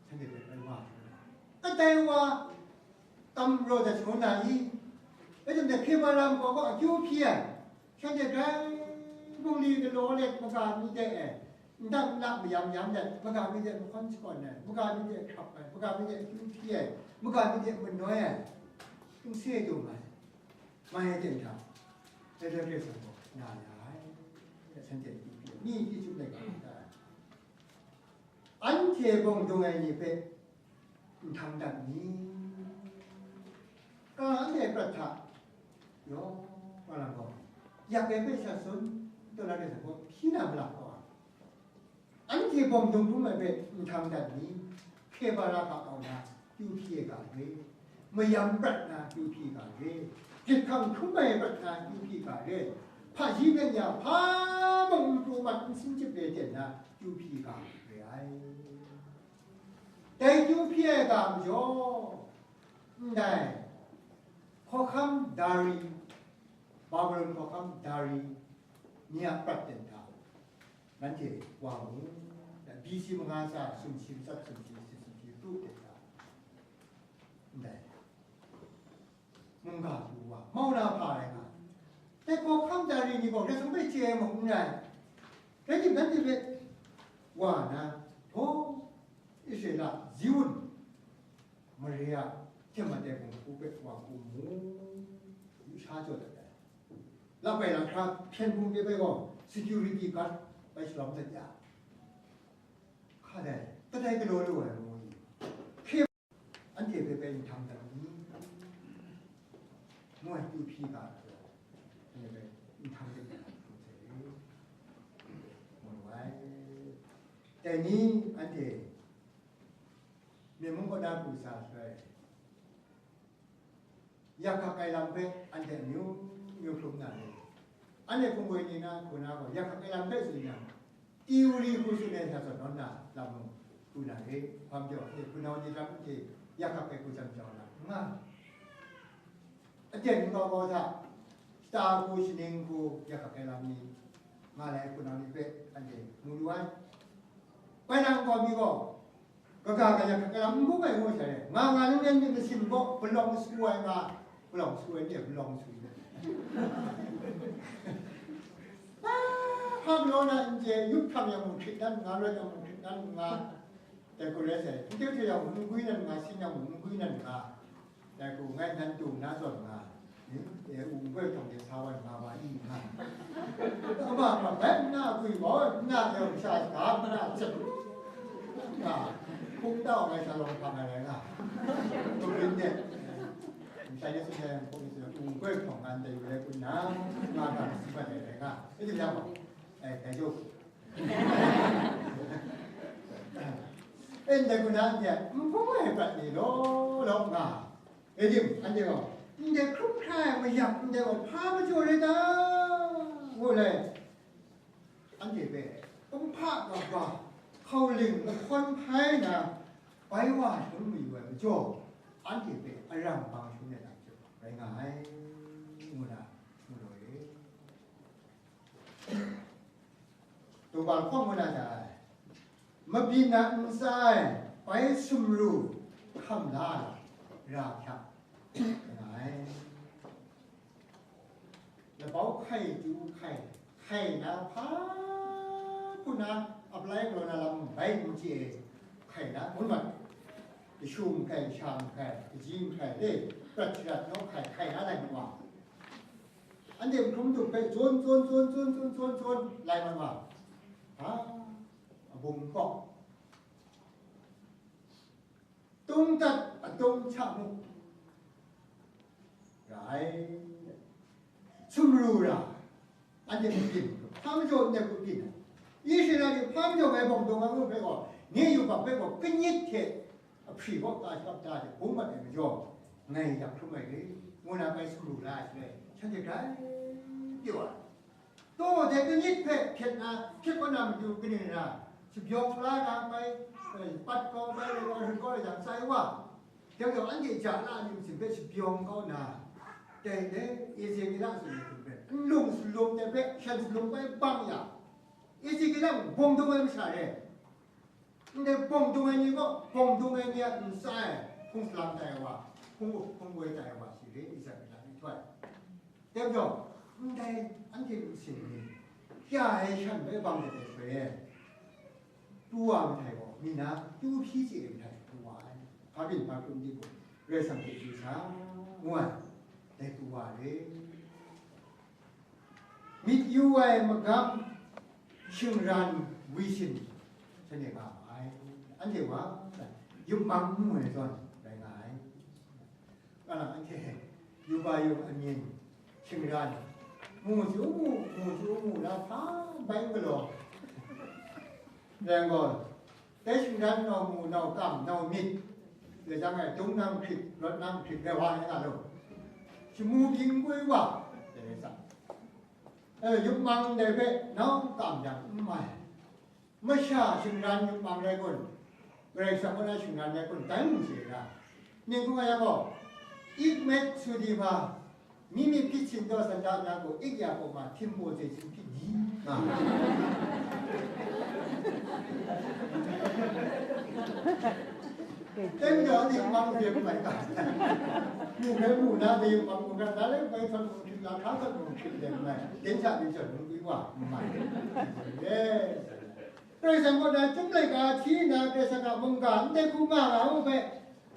shanhte hpe bai wa, kadai wa, kam raw dat shangun na i? Rai timung, hkye ba ra makau gaw akyu hpyi ai, shanhte grai bungli galaw let maga mi de e, ntak nla mayam yam let, maga mi de mahkawn shakawn ai, maga mi de hkrap ai, maga mi de akyu hpyi ai, maga mi de manoi ai, n se dung ai, mai ai ten hta, dai Karai Kasang gaw na ya ai, shanhte akyu hpyi ai, ni hpyi chyum ai ga ta ai. Anhte bawng dung ai ni hpe n htang dat ni? Ka anhte prat hta, yawng a lam gaw, yak ai hpe sha tsun, taw na de sa gaw, hpyi na ma la gaw, anhte bawng dung hkrum ai hpe n htang dat ni? Hkye ba ra hka kau na, kyu hpyi ai ga re, mayam prat na, kyu hpyi ga re, jahkang hkrum ai prat na, kyu hpyi ga re, hpaji hpyen ya hpa mung n pru mat, n sin chyip le ten na, kyu hpyi ga re ai. Dai kyu hpyi ai ga majaw, ndai hkawhkam dari, Babilon hkawhkam dari ni a prat ten hta, nanhte wa mu, B C manga tsa sumshi matsat sumshi, sumshi kru ten hta, ndai mungga pru wa, mau na hpa rai nga, dai hkawhkam dari ni gaw Karai Kasang hpe chye ai mung n rai. Rai timung, nanhte hpe wa na, hpaw, Israela, Ziun mare a hte mat ai hpung hku hpe wa hku mu, yu sha jaw dat ai. Lap ai lam hkra hpyen hpung de bai gaw security guard bai shalawm dat ya, hka dai, kadai galaw lu ai ngu ni? Hkye anhte hpe bai n htang dat ni? Ngu ai kyu hpyi ga, anhte bai n htang dat ni? Ngu ai. Dai ni anhte Myen mung kaw na pru sa shaloi, yak hkak ai lam hpe anhte amyu myu hkrum na re. Anhte hpung goi ni na hku na gaw, yak hkak ai lam hpe tsun yang, theory hku tsun ai hta zawn nawn na lam mung pru na re. Hpa majaw, anhte hpunau ni lam hte yak hkak ai hku jan jau na n nga. Aten nkau kau hta, shata hku, shaning hku, yak hkak ai lam ni nga lai ai hpunau ni hpe anhte mu lu ai. Bai na nkau mi gaw, kaga kaya hkak ai lam n bung ai ngu sha re, nga nga ninglen myit masin gaw palawng su ai nga, palawng su ai ni, palawng su ai ni. Hpa galaw na n chye, yup hkrang yang mung hkrit dan nga, rawt yang mung hkrit dan nga, dai hku rai sai, n hte hte yang mung n gwi nan nga, sin yang mung n gwi nan nga, dai hku ngai nan dung na zawn nga, e, wungpoi htawng de sa wan nga wa i nga. Ama ma bai nna gwi gaw, nna yawng sha shaga, nna cep nga. Hpung tau ngai sa long hpang ai rai nga. Hpung rin de. Ntai de sun de hpung rin sun de, hpung goi hpawng ngan de yu le kun na, nga hpang si mat ai rai nga. E di yang wa. Ai, dai jo. E ndai kun na de, hpung ai prat ni lo, lo nga. E di, anhte gaw, ndai hkrum hkrai ai mayam, ndai gaw hpa majaw rai ta? Ngu lai. Anhte hpe kumhpa kaba hkauling lahkawn hpai na bai wa shangun mayu ai majaw, anhte hpe arang bang shangun ai lam hte rai nga ai, ngu na, ngu law e. Tungba lahkawng ngu na hta ai, mabyin a ntsa e bai sumru hkam la ai ra hkyak nga ai. Labau hkai tu hkai, hkai na hpa hku na apply galaw na lam bai n chye ai, hkai na ngun mat. Kashu n hkai, kasha n hkai, kaji n hkai, le prat sharat naw hkai, hkai na lai mat wa. Anhte hkrum hkrum hpe zawn, zawn, zawn, zawn, zawn, zawn, zawn, lai mat wa. Ha, abung hkawk. Tung dat atung hta mu. Rai. Sumru ra. Anhte mabyin. Hpa majaw ndai hku byin ai. Israela ni hpa majaw ngai bawng dung ai ngu hpe gaw, nye yubak hpe gaw, kanyit hte ahpri kaw ka shakap da hte bung mat ai majaw, ngai yak hkrum ai re, ngu na bai sumru la ai shaloi, shanhte grai pyaw ai. Taw, dai kanyit hpe hpyet na, hpyet kau na matu kaning rai, shabyaw la na bai, eh, pat kau bai, rai kau, rai kau, rai jang, sai wa. Dai majaw, anhte ja la ai myit masin hpe shabyaw kau na, dai le, Ezekela tsun ai hte maren, nlung salum dai hpe, shan salum bai bang ya, Ezekela mung bawng dung ai masha re. Ndai bawng dung ai ni gaw, bawng dung ai ni a ntsa e hpung salang tai ai wa, hpung up hpung woi tai ai wa shi re, Ezekela myihtoi. Dai majaw, ndai anhte myit masin ni kya ai shan bai bang dat ai shaloi e, pru wa ai mahtai gaw, mi na tu hpyi chye ai mahtai pru wa ai. Hpa byin hpa hkrum di gaw, Karai Kasang hte chye sa, ngu ai, dai pru wa ai re. Myit yu ai magam shingran wi shin shanhte nga ma ai. Anhte wa, yup mang n mu ai zawn rai nga ai. Kalang anhte yup ai yu amyin shingran, mu chyu mu, mu chyu mu na hpa bai n galaw. Rai gaw, dai shingran nau mu, nau kam, nau myit, le jang e, dung nang hkrit, rawt nang hkrit, rai wa ai nga law, shamu byin kwi wa, dai rai sa. E, yup mang ndai hpe nau kam yang n mai. Masha shingran yup mang rai kun, Karai Kasang kaw na shingran rai kun, dai mung chye ra. Ning hkrum ai yang gaw, ik met su di hpa, mi myit hpyit sin taw san da na gaw, ik ya gaw ma, hpyin paw chye chyu hpyit di, nga. Teng daw ni mang hpyen mai ta. Mu hpe mu na de, mang mu hpe na le, bai htawn mu hpyit, la hka htawn mu hpyit de mai. Teng sha ni chyawm mu kwi wa, mai. Yes. Karai Kasang kaw na chyum laika hti nna, Karai Kasang a mungga ndai hku nga nga u hpe,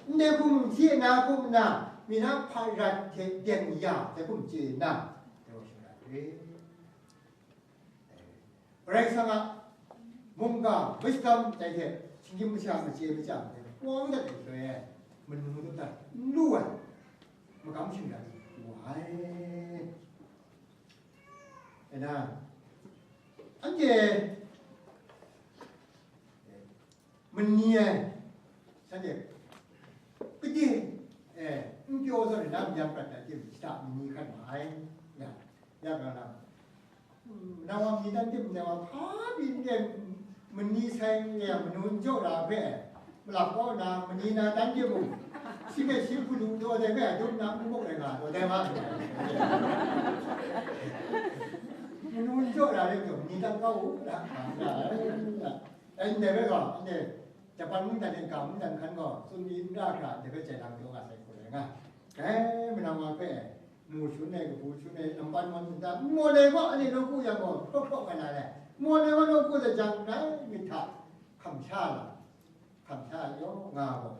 ndai hku mung hti na hku nna, mi na hpa rat hte deng ya, dai hku chye nna, dai wa shingran re. Karai Kasang a mungga, wisdom, dai hte, shinggyim masha, machye machyang hte, hpawng dat ai shaloi e, manu madat dat n lu ai, magam shingran lu ai. Ena, anhte mani ai, shanhte, kade, eh, n pyaw zawn na, mayam prat na tim, shada mani hkan ma ai, ya, ya ga na, nang wa mani dan tim, nang wa hpa pyi n re, mani sai n re, manu n jaw ra hpe, malak kaw na, mani na dan tim mung, shi hpe shi hku lu taw dai hpe, dum na n muk ai nga taw dai ma. Manu n jaw ra re taw, mani dan kau u, la, la, la, la. Dai ndai rai gaw, anhte Japan mungdan e ga mungdan hkan gaw, tsun mi n ra hkra, ndai hpe jai lang taw nga sai hku rai nga. Dai manang wa hpe, mu shun ai, kabu shun ai, nampan wan nta, n maw ai gaw, anhte nawku yang gaw, hkraw hkraw nga na le, maw ai gaw nawku hta jang, dai myit hta hkam sha la, hkam sha yaw nga gaw.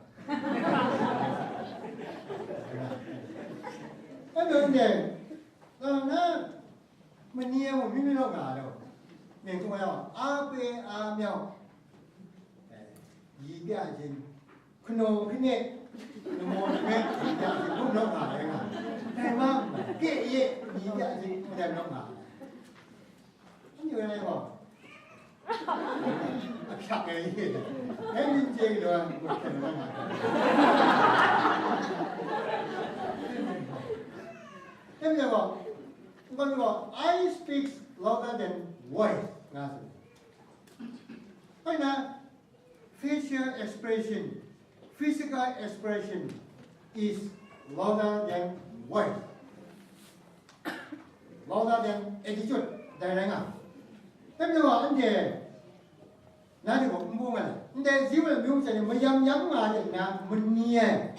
Anhte, nga na, Mani e mung mi mi naw nga law, myen hkrum ai yawng, a pe a myau, eh, yi pya jin, hkanaw hkane, lamaw lame yi pya jin, hkum nawk nga ai nga. Dai ma, ke ye yi pya jin, dai nawk nga ai. Anyway, I go. Ahkyak ai, eh, min chye lo, I speak louder than voice, nga tsun. Koi na, facial expression, physical expression is louder than voice, louder than attitude, dai rai nga. Dai majaw, anhte, na de gaw n bung ai, ndai Ziun amyu masha ni mayam yam nga ai de na mani ai,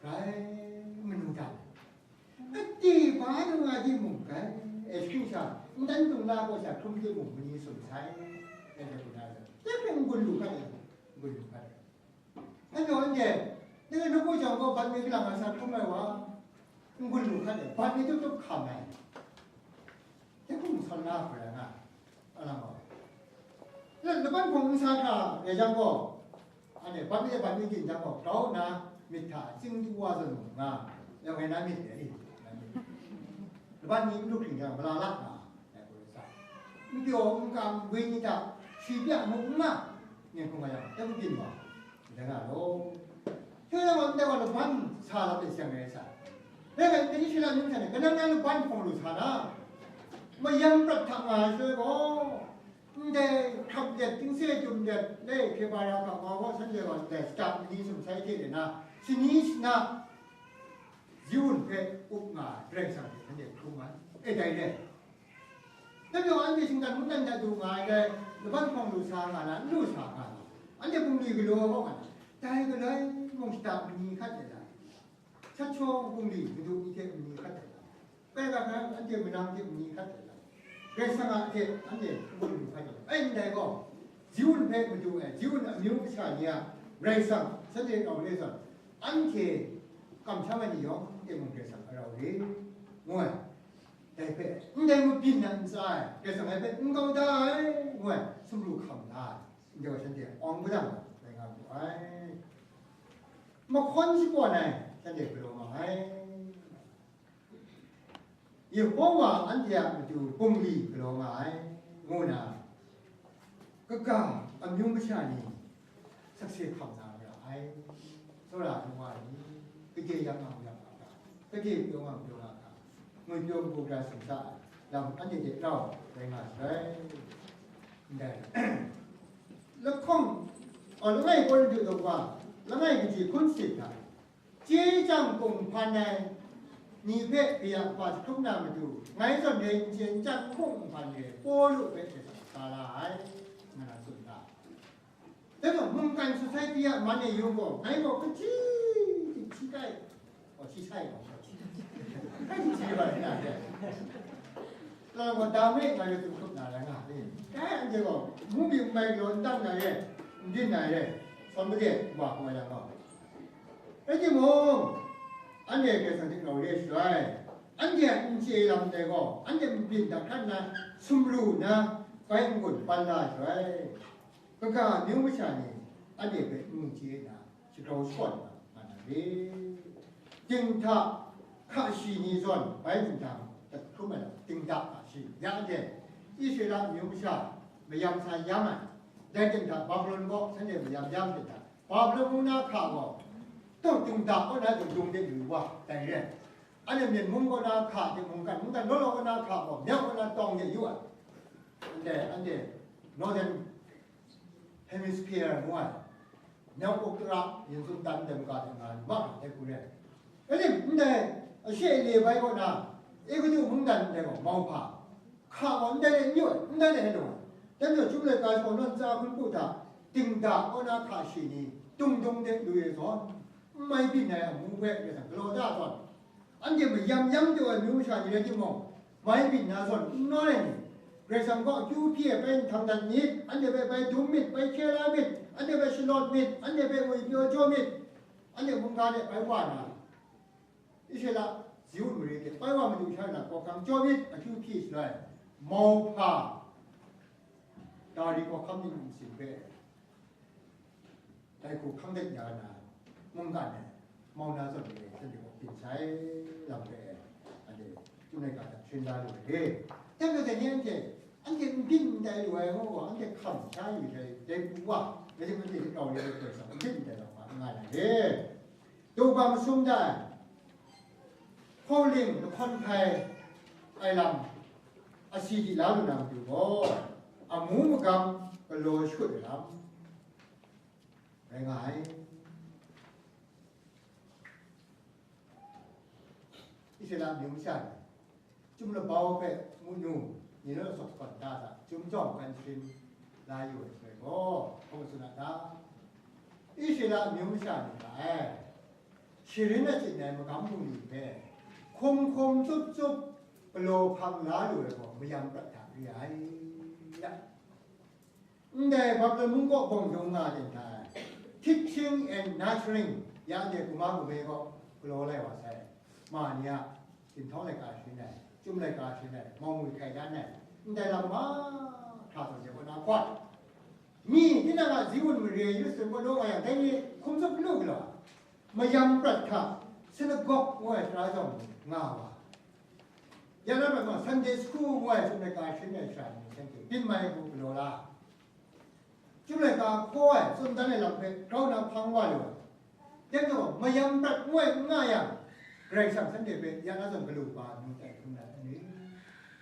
grai manu dan. Kati hpa nu nga timung, grai, e, hkring sha, ntan dung la gaw sha hkrum timung, mani sum sai, e, e, hkrum na, ya hpe n-gun lu hkat e, n-gun lu hkat e. Anhte, anhte, ngai na gaw jang gaw, bat mi kalang a sa hkrum ai wa, n-gun lu hkat e, bat mi tup tup hkam ai. Ya hkrum sawn na hkoi ai nga. Alang gaw, la, laban hpawng nsa hkra rai jang gaw, anhte ban mi ban mi din jang gaw, grau nna myit hta tsing du wa zawn mu nga, yawng e na myit dai, laban ni n du hkring jang, mala la nga, dai gaw sa, n pyaw n kam, woi ni hta shi bya mu n nga, ning hkrum nga yang, dai hku byin wa. Dai nga law. Hkye na gaw, ndai wa laban sa lam de seng ai sa. Dai nga, ndai Israela myit hta ni, kanang na laban hpawng lu sa na, mayam prat hta nga ai shaloi gaw, ndai hkrap let, tingse dum let, le hkye ba ya hkra wa gaw, shanhte gaw ndai shata mani sumsai hte de na, shani shana, Ziun hpe up nga ai Karai Kasang hte shanhte hkrum ai. E, dai re. Dai majaw, anhte shinggan mungdan hta du nga ai dai, laban hpawng lu sa nga na, n lu sa nga na, anhte bungli galaw gaw nga na, dai galoi mung shata mani hkat ai lam, sat shawng bungli madu ni hte mani hkat ai lam, bai ga hkra anhte manang hte mani hkat ai lam, Karai Kasang a hte anhte bungli hkat ai lam. Ai, ndai gaw, Ziun hpe madu ai, Ziun amyu masha ni a Karai Kasang shanhte rau re zawn, anhte kamsham ai ni yawng hte mung Karai Kasang a rau re, ngu ai. Dai hpe, ndai mabyin na ntsa e, Karai Kasang dai hpe n kau da ai, ngu ai, sumru hkam la ai, ndai wa shanhte awng padang ai, rai nga mu ai. Mahkawn shakawn ai, shanhte galaw nga ai. Yehowa anhte a matu bungli galaw nga ai, ngu na, kaga amyu masha ni sakse hkam na ra ai. Tsawra ai wa ni, gade yang ang yang a ga, gade pyaw ang pyaw a ga, ngwi pyaw n-gu gara sumsha ai lam anhte hte rau rai nga sai. Ndai, lahkawng, a, langai Korinhtu daw wa, langai kaji hkun sit hta, chye chyang hkum hpan ai ni hpe kaya kaba jahkrum na matu, ngai zawn rai n chye n chyang hkum hpan re ai Pawlu hpe hte sa la ai, nga na tsun ga. Dai gaw, mungkan society a man e yung gaw, ngai gaw hkaji hti hti kai. Oh, hti sai gaw, hkaji hti bai na de. Dai gaw, dam e, ngai gaw tsun hkrup na rai nga ni. Dai anhte gaw, mu mi n mai galaw, n dang na re, n din na re, sawn made, wa hkawm ai lam gaw. Rai timung, anhte Karai Kasang hte rau re ai shaloi, anhte a n chye lam ndai gaw, anhte mabyin da hkrat nna, sumru nna, bai n-gun pan la ai shaloi, kaga amyu masha ni anhte hpe n chye nna, shagrau shakawn nga, nga na re. Dinghta hka shi ni zawn bai nhtang dat hkrum ai lam, dinghta hka shi, ya anhte Israela amyu masha mayam sa yam ai, dai dinghta Babilon kaw shanhte mayam yam dinghta, Babilon mung na hka gaw, tawng dinghta kaw na dingdung de yu wa, dai re. Anhte Myen mung kaw na hka hte mungkan, mungkan law law kaw na hka gaw, myak kaw na tawng de yu ai. Anhte, anhte Northern Hemisphere ngu ai, myak ukra yin sumtan dem ga de nga lu ma, dai hku re. Rai tim, ndai, ashe le bai kaw na, Egutu mungdan ndai gaw, mauhpa, hka gaw ndai le n yu ai, ndai le n lu ai. Dai majaw, Chyum Laika Shakawn Naw ntsa hkun ku hta, dingda kaw na hka shi ni, dungdung de lu e zawn, n mai byin ai amu hpe Karai Kasang galaw da ai zawn, anhte mayam yam taw ai amyu masha ni rai timung, mai byin na zawn n nawn ai ni, Karai Kasang kaw akyu hpyi ai bai nhtang dat myit, anhte hpe bai dum myit, bai hkye la myit, anhte hpe shalawt myit, anhte hpe ngwipyaw jaw myit, anhte mungga de bai wa na, Israela Ziun mare hte bai wa madu sha na hkawhkam jaw myit, akyu hpyi shaloi, mauhpa, Dari hkawhkam ning nsin hpe, Ai hku hkang dat ya na, mungkan e mau na zawn re, shanhte gaw byin sai lam re ai, anhte chyum laika hta sharin la lu ai re. Dai majaw dai ni anhte, anhte n byin n tai lu ai, ngu gaw, anhte hkam sha yu sai, dai pru wa, dai hte anhte hte rau re ai Karai Kasang n byin n tai lam hpa n nga ai re. Daw ba masum da ai, hkawhling lahkawn hpai ai lam, asi di la lu na matu gaw, amu magam galaw shakut ai lam rai nga ai. Israela amyu masha ni, Chyum labau hpe munu, ni naw sawk hkawn da hta, chyum jawng hkan sharin la yu ai shaloi gaw, hpa tsun a ta? Israela amyu masha ni hta e, sharin achyin ai magam bungli hpe, hkum hkum tsup tsup galaw hpang la lu ai gaw, mayam prat hta re ai, ya. Ndai Babilon mung kaw bawng jawng nga ten hta, teaching and nurturing, ya ndai kuma gume gaw galaw lai wa sai. Ma ni a, ginhtawng laika sharin ai, chyum laika sharin ai, mawng ngwi hkai dan ai, ndai lam mahkra zawn de kaw na hkawt. Mi, tinang a Ziun mare Yerusalem kaw lawm nga yang, dai ni hkum tsup lu galaw, mayam prat hta, sinagog ngu ai sara jawng nga wa. Ya na prat ma, Sunday school ngu ai, chyum laika sharin ai sara ni, shanhte byin mai ai hku galaw la. Chyum laika hkaw ai, tsun dan ai lam hpe grau na hpang wa lu ai. Dai majaw, mayam prat ngu ai n nga yang, Karai Kasang shanhte hpe ya na zawn galu kaba nu tai hkrum na n ri?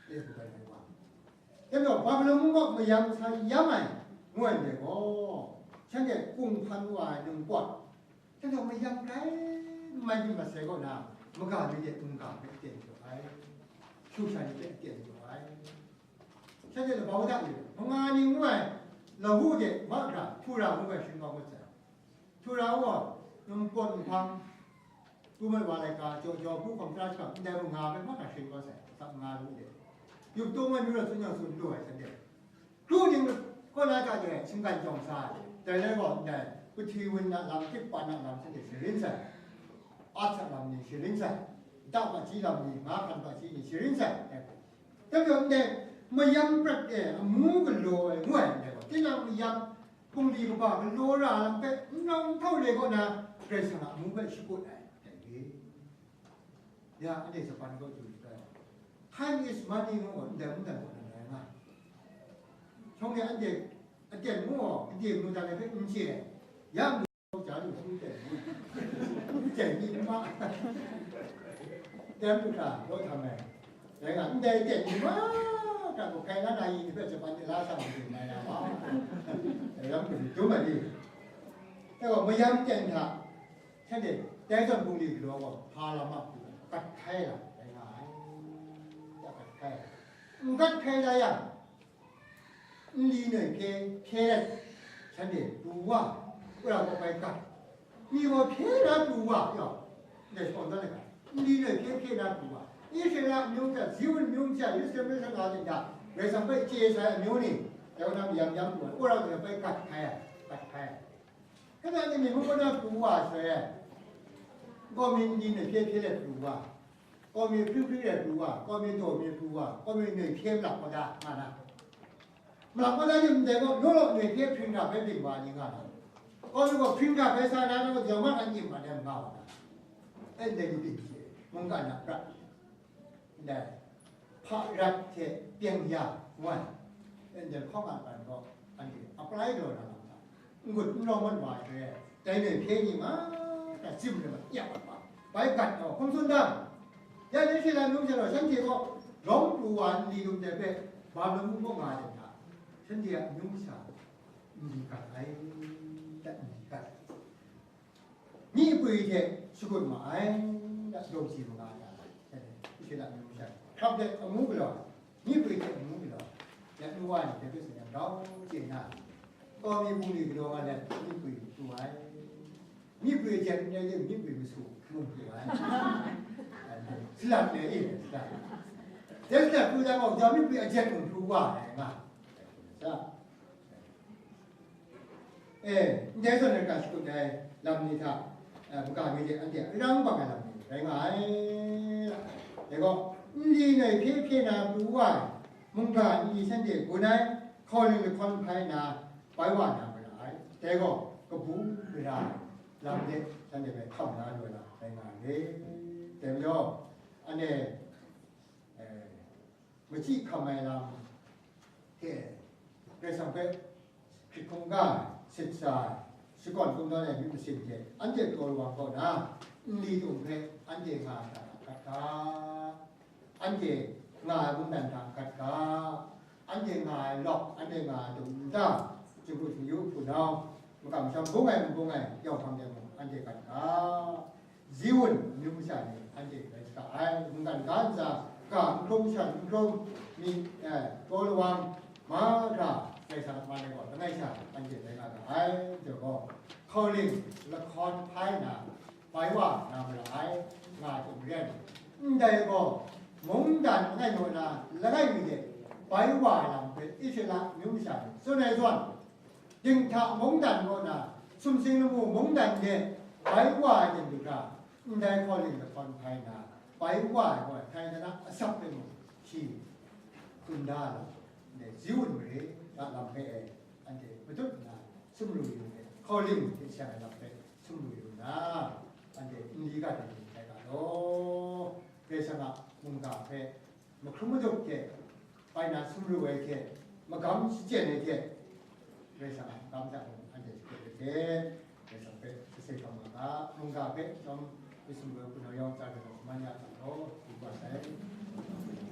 E hku bai bai wa. Dai majaw, Babilon mung kaw mayam sa yam ai, ngu ai ndai gaw, shanhte kunghpan wa ai ningpawt, Shanhte mayam grai n mai byin mat sai kaw na, maga mi de mungga hpe aten jaw ai, Shushan ni hpe aten jaw ai. Shanhte labau da e, manga ni ngu ai, lahu de mahkra, Tura ngu ai sharin kau ngut sai. Tura gaw, npawt nhpang, tu mat wa laika, jaw jaw hpu hkawm tara shakam, ndai manga hpe mahkra sharin kau sai, asak nga lahu de. Yup tung ai myu rai tsun yang tsun lu ai shanhte. Kru ning kaw na hta de shinggan jawng sa ai, dai rai gaw ndai, Pahti Wun a lam, Tikpan a lam shanhte sharin sai, At a lam ni sharin sai, Nta Paji lam ni, Nga Hkan Paji ni sharin sai, dai gaw ndai mayam prat e amu galaw ai ngu ai ndai gaw, tinang mayam bungli kaba galaw ra lam hpe n rau n htau re kaw na, Karai Kasang a amu hpe shakut ai, dai re. Ya, anhte Japan kaw du yu ai. Time is money ngu gaw, ndai mungdan kaw na rai nga. Shawng de anhte aten ngu gaw, gade mungdan ai hpe n chye ai. Ya, mu ja lu hpung ten ngu. N ten ni n ma. Ten lu hkra, law htam ai. Rai nga, ndai ten ni ma, hkra gaw, hkai la na yi ni hpe Japan ni la shang ni na ya ma. Ram kaji dum ai ni. Dai gaw, mayam ten hta, Shanhte, dai zawn bungli galaw gaw, hpa lam a hku gat hkai ai lam rai nga ai, ya gat hkai ai. N gat hkai la yang, nli noi hpye hpye let, shanhte pru wa, wora gaw bai gat, mi gaw hpye na pru wa, ya, ndai shawng dan ai ga, nli noi hpye hpye na pru wa, Israela amyu hta, Ziun amyu hta, Yerusalem mare sa nga ten hta, Karai Kasang hpe chye sai amyu ni, dai wa na mayam yam pru wa, wora gaw bai gat hkai ai, gat hkai ai. Kata ni myi hpung kaw na pru wa sai, kawmi nli noi hpye hpye let pru wa, kawmi hpring hpring let pru wa, kawmi daw mi pru wa, kawmi noi hpye malak kaw da nga na. Malak kaw da ni ndai gaw, law law noi hpye hpring hkra bai byin wa ni nga na. Kawmi gaw hpring hkra bai sa na, nang gaw jawng ma kan yin ma nem nga wa na. E ndai ni byin hte, mungkan a prat. Ndai, hpa rat hte pyeng ya ngu ai, ndai hkawng a ban gaw, anhte apply daw na lam hta, n-gun n rawng mat wa ai hpe, dai noi hpye ni ma, ta tsim rai mat, ya mat wa, bai gat gaw hkum tsun dang, ya ni shi lai num sha gaw, shanhte gaw lawm pru wa nli lum de hpe, Babilon mung kaw nga ai hta, shanhte a amyu masha nli gat ai, dat nli gat ai. Myi pwi hte shakut ma ai, da, daw si ma nga ai, shanhte, Israela amyu masha, hkrap let amu galaw ai, myi pwi hte amu galaw ai, ya, nu wa ni hpe hpe tsun yang, grau chye na, kawmi bungli galaw nga let, myi pwi pru ai, myi pwi ajen n rai tim, myi pwi masu mung pru ai, salat le i, salat, dai salat pru jang gaw, jau myi pwi ajen mung pru wa ai nga, sa. E, ndai zawn ai ga shakut ai lam ni hta, e, maga mi de anhte a arang bang ai lam ni rai nga ai. Dai gaw, nli noi hpye hpye na pru wa ai, mungga nni shanhte gun ai, hkawhling lahkawn hpai na, bai wa na mara ai. Dai gaw, Kabu gara ai lam de shanhte hpe hkam la lu ai lam rai nga ai. Dai majaw, anhte, eh, machyi hkam ai lam hte Karai Kasang hpe hkrit hkungga ai, sit sa ai, shakawn kungdawn ai myit masin hte anhte taw lawang kaw na, nli tung hpe anhte nga ai hta gat ga, anhte nga ai mungdan hta gat ga, anhte nga ai lawk, anhte nga ai dum nta, chinggu chingyu hpunau, makam sham bung ai, n bung ai, yawng hpang de mung, anhte gat ga. Ziun amyu masha ni anhte rai saga ai, mungkan ga ntsa, ga n hkrum, shan n hkrum, myit, eh, taw lawang, mahkra, Karai Kasang a man ai gaw langai sha anhte rai nga ga ai, majaw gaw, hkauling lahkawn hpai na, bai wa na mara ai, nga ai hte maren, ndai gaw, mungdan langai naw na langai mi de bai wa ai lam hpe Israela amyu masha ni tsun ai zawn, dinghta mungdan kaw na, sumsing lamu mungdan de bai wa ai ten du hkra, ndai hkauling lahkawn hpai na, bai wa ai gaw, htai na asak hpe mung shi tsun da ai lam, ndai Ziun mare a lam hpe e, anhte matut nna sumru yu ai, hkauling hte seng ai lam hpe sumru yu nna, anhte nli ga ai ni rai ga law. Karai Kasang a mungga hpe mahkrum madup hte, bai na sumru ai hte, magam shachyen ai hte, Karai Kasang a magam hta mung anhte shakut ai hte, Karai Kasang hpe kase hkam nga ga, mungga hpe chyawm myit sumru ai hpunau yawng chyam ai gaw, shaman ya hta gaw, yu wa sai.